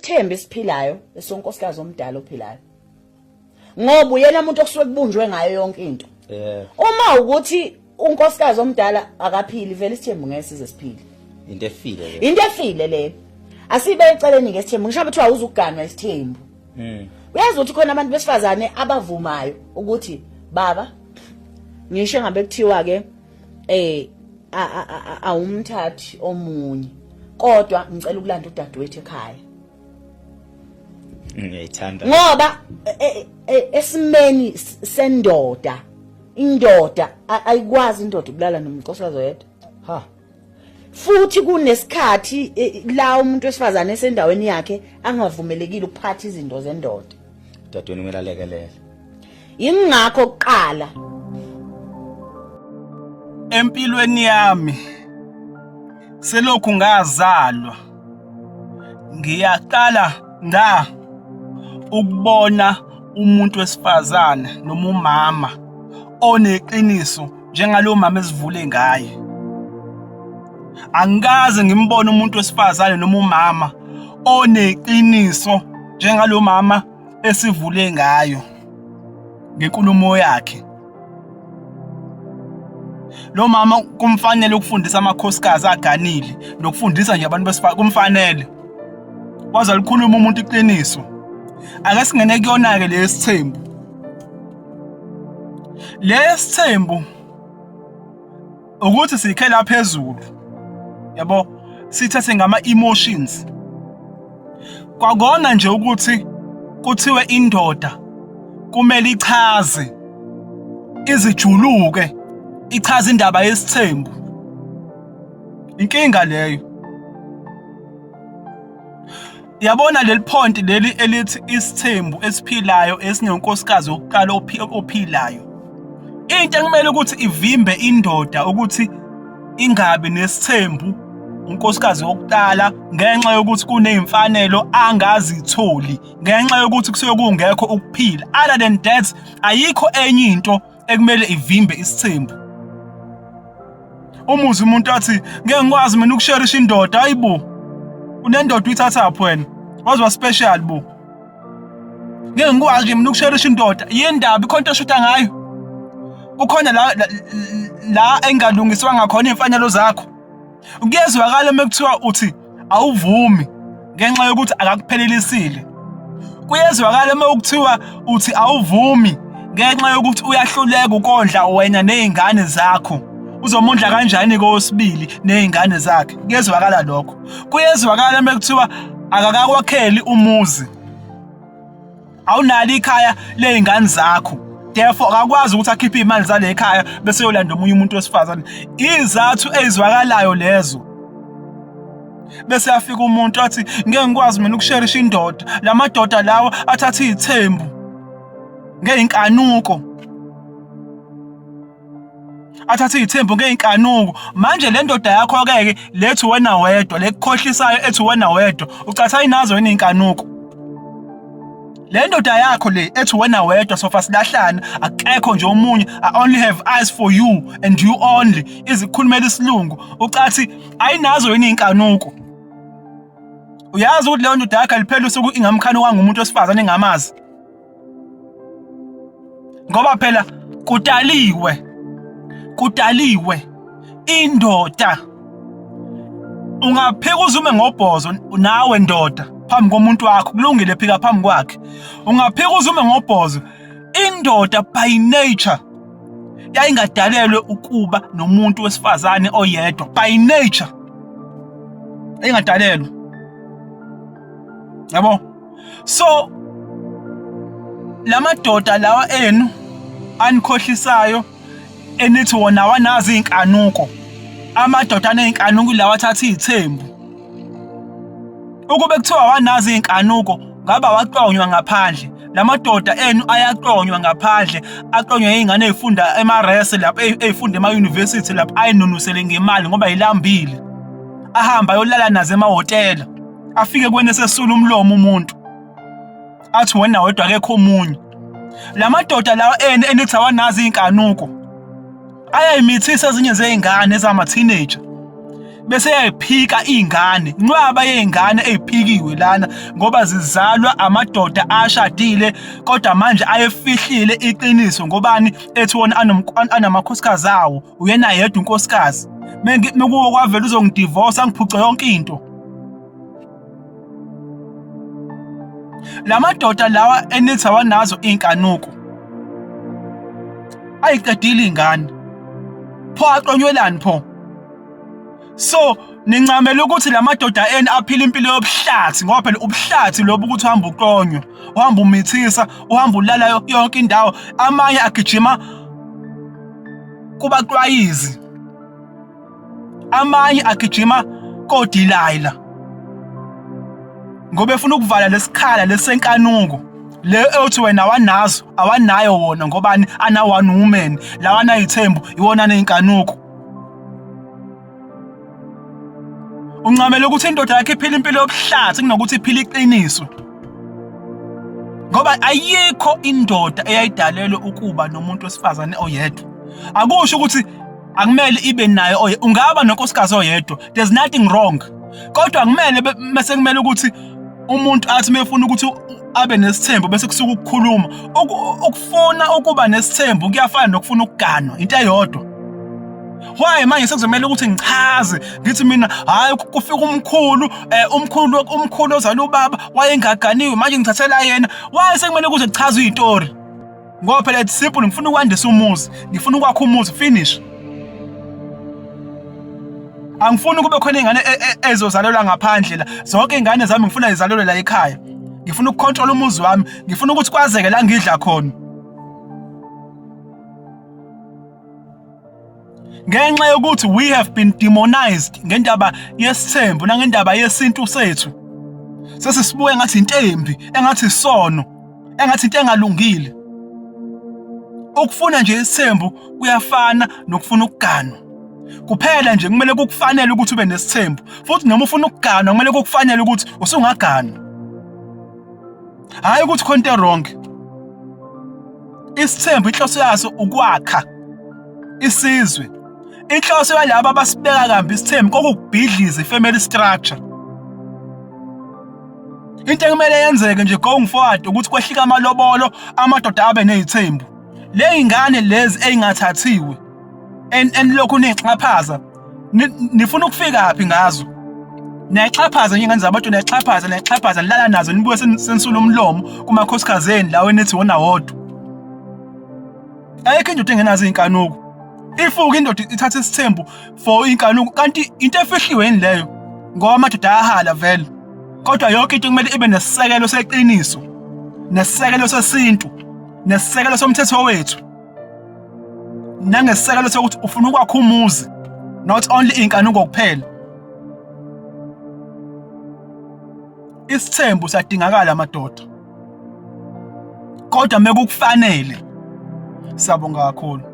Isithembu esiphilayo esonkosikazi omdala ophilayo. Ngoba uyena umuntu okusuke kubunjwe ngayo yonke into. Yeah. Uma ukuthi unkosikazi omdala akaphili vele isithembu ngeke size siphile. Into efile le. Into efile le. Asibe eceleni ngesithembu ngisho kuthiwa uzukuganwa isithembu. Uyazi ukuthi khona abantu besifazane abavumayo ukuthi baba ngisho ngabe kuthiwa ke awumthathi omunye kodwa ngicela ukulanda udadewethu ekhaya. Ngiyayithanda. Ngoba esimeni sendoda indoda ayikwazi indoda ukulala nomnkosikazi oyedwa. Ha. Futhi kunesikhathi la umuntu wesifazane esendaweni yakhe angavumelekile ukuphatha izinto zendoda. Dadewenu kumele alekelele. Ingakho kuqala empilweni yami selokhu ngazalwa ngiyaqala nga ukubona umuntu wesifazane noma umama oneqiniso njengalo mama esivule ngaye. Angikaze ngimbone umuntu wesifazane noma umama oneqiniso njengalo mama esivule ngayo ngenkulumo yakhe. Lo mama kumfanele ukufundisa amakhosikazi aganile nokufundisa nje abantu besifazane kumfanele. Waze alikhuluma umuntu iqiniso. Ake singene kuyona-ke lesithembu. Lesithembu ukuthi sikhela phezulu yabo, sithathe ngama emotions. Kwakona nje ukuthi kuthiwe indoda kumele ichaze izijuluke, ichaze indaba yesithembu. Inkinga leyo. Yabona leli point leli elithi isithembu esiphilayo esinenkosikazi wokuqala ophilayo. Into ekumele ukuthi ivimbe indoda ukuthi ingabi nesithembu unkosikazi wokuqala ngenxa yokuthi kuneyimfanelo angazitholi, ngenxa yokuthi kusuke kungekho ukuphila. Other than that, ayikho enye into ekumele ivimbe isithembu. Umuzi umuntu athi ngeke ngikwazi mina ukusherisha indoda, hayibo. Unendoda uyithathaphi wena? Wazi wa special bo. Ngeke ngikwazi nje mina ukusherisha indoda. Yindaba ikhona into oshuta ngayo. Kukhona la la engalungiswanga khona imfanelo zakho. Kuyezwakala uma kuthiwa uthi awuvumi ngenxa yokuthi akakuphelelisile. Kuyezwakala uma kuthiwa uthi awuvumi ngenxa yokuthi uyahluleka ukondla wena nezingane zakho. Uzomondla kanjani kowesibili nezingane zakhe? Kuyezwakala lokho. Kuyezwakala uma kuthiwa akakakwakheli umuzi. Awunalo ikhaya ley'ngane zakho, therefore akakwazi ukuthi akhiphe iy'mali zale khaya bese yolanda omunye umuntu wesifazane. Iy'zathu ey'zwakalayo lezo. Bese yafika umuntu athi ngeke ngikwazi mina ukusherisha indoda, la madoda lawa athatha iy'thembu ngey'nkanuko, athatha iy'thembu ngey'nkanuko. Manje le ndoda yakho-ke ke lethi wena wedwa, lekukhohlisayo ethi wena wedwa, ucatha ayinazo yini iy'nkanuko? Le ndoda yakho le ethi wena wedwa sofa silahlana, akekho nje omunye, I only have eyes for you and you only, izikhulumela isilungu, ucathi ayinazo yini iy'nkanuko? Uyazi ukuthi leyo ndoda yakho alipheli usuku ingamkhanukanga umuntu wesifazane engamazi, ngoba phela kudaliwe, kudaliwe indoda. Ungaphika uzume ngobhozo nawe ndoda phambi komuntu wakho, kulungile, phika phambi kwakhe. Ungaphika uzume ngobhozo. Indoda by nature yayingadalelwe ukuba nomuntu wesifazane oyedwa, by nature yayingadalelwe, yabo. So lamadoda lawa enu anikhohlisayo enithi wona wanazi inkanuko, amadoda aney'nkanuko ilawa athatha iy'thembu. Ukube kuthiwa wanazi iy'nkanuko ngaba waqonywa ngaphandle. Lamadoda enu ayaqonywa ngaphandle, aqonywe iy'ngane ey'funda emarese lapho, ey'funda ema-university lapho, ayinunusele ngemali ngoba yilambile. Ahamba ayolala nazo emahhotela, afike kwena esesula umlomo umuntu athi wena wedwa akekho omunye. Lamadoda lawa enu enithi awanazi iy'nkanuko ayayimithisa ezinye zey'ngane ezama-teenager. Bese yayiphika ingane, inqwaba yezingane eziphikiwe lana ngoba zizalwa amadoda ashadile kodwa manje ayefihlile iqiniso ngobani ethi wona anamakhosikazi awo, uyena yedwa unkosikazi. Mekuwo kwavela uzongidivorce angiphuce yonke into. Lamadoda lawa enithi awanazo inkanuko ayiqedile ingane pho aqonywelani pho so nincamela ukuthi lamadoda eni aphila impilo yobuhlathi ngoba phela ubuhlathi lobu ukuthi uhamba uqonywa uhamba umithisa uhamba ulala yonke indawo amanye agijima kubaxwayizi amanye agijima kodilayila ngoba efuna ukuvala lesikhala lesenkanuko le othi wena awanazo awanayo wona ngobani ana one woman lawa anayithembu iwona aneyinkanuko uncamela ukuthi indoda yakhe iphile impilo yobuhlathi kunokuthi iphile iqiniso ngoba ayikho indoda eyayidalelwe ukuba nomuntu wesifazane oyedwa akusho ukuthi akumele ibe nayo oye ungaba nonkosikazi oyedwa there's nothing wrong kodwa kumele bese kumele ukuthi umuntu athi mefuna ukuthi abe nesithembu bese kusuka ukukhuluma ukufuna ukuba nesithembu kuyafana nokufuna ukuganwa into eyodwa why manje sekuzomela ukuthi ngichaze ngithi mina hayi kufika umkhulu eh, umkhulu umkhulu ozala ubaba wayengaganiwe manje ngithathela yena why sekumele kuze kuchazwe izitori ngoba phela it's simple ngifuna ukwandisa umuzi ngifuna ukwakha umuzi finish angifuni kube khona ingane e, e, ezozalelwa ngaphandle la zonke ingane zami ngifuna zizalelwe la ekhaya ngifuna ukucontrol umuzi wami ngifuna ukuthi kwazeke la ngidla khona ngenxa yokuthi we have been demonized ngendaba yesithembu nangendaba yesintu sethu sesisibuke ngathi into embi engathi isono engathi into engalungile ukufuna nje isithembu kuyafana nokufuna ukuganwa kuphela nje kumele kukufanele ukuthi ube nesithembu futhi noma ufuna ukuganwa kumele kukufanele ukuthi usungaganwa hhayi ukuthi khona into wrong isithembu inhloso yaso ukwakha isizwe inhloso yalabo abasibeka kambi isithembu kokukubhidliza ifamily structure into ekumele yenzeke nje going forward ukuthi kwehlika amalobolo amadoda abe nezithembu le ingane lezi ezingathathiwe enilokhu nixhaphaza nifuna ukufika phi ngazo niyaxhaphaza nje ingane zabantu niyaxhaphaza niyaxhaphaza nilala nazo nibuye sensula umlomo kumakhosikazi enu lawo enithi wona wodwa ayikho indoda engenazo iy'nkanuko ifuke indoda ithatha isithembu for inkanuko kanti into efihliwe yini leyo ngoba amadoda ayahala vele kodwa yonke into kumele ibe nesisekelo seqiniso nesisekelo sesintu nesisekelo somthetho wethu nangesisekelo sokuthi ufuna ukwakha umuzi not only inkanuko kuphela isithembu sadingakala madoda kodwa mekukufanele siyabonga kakhulu.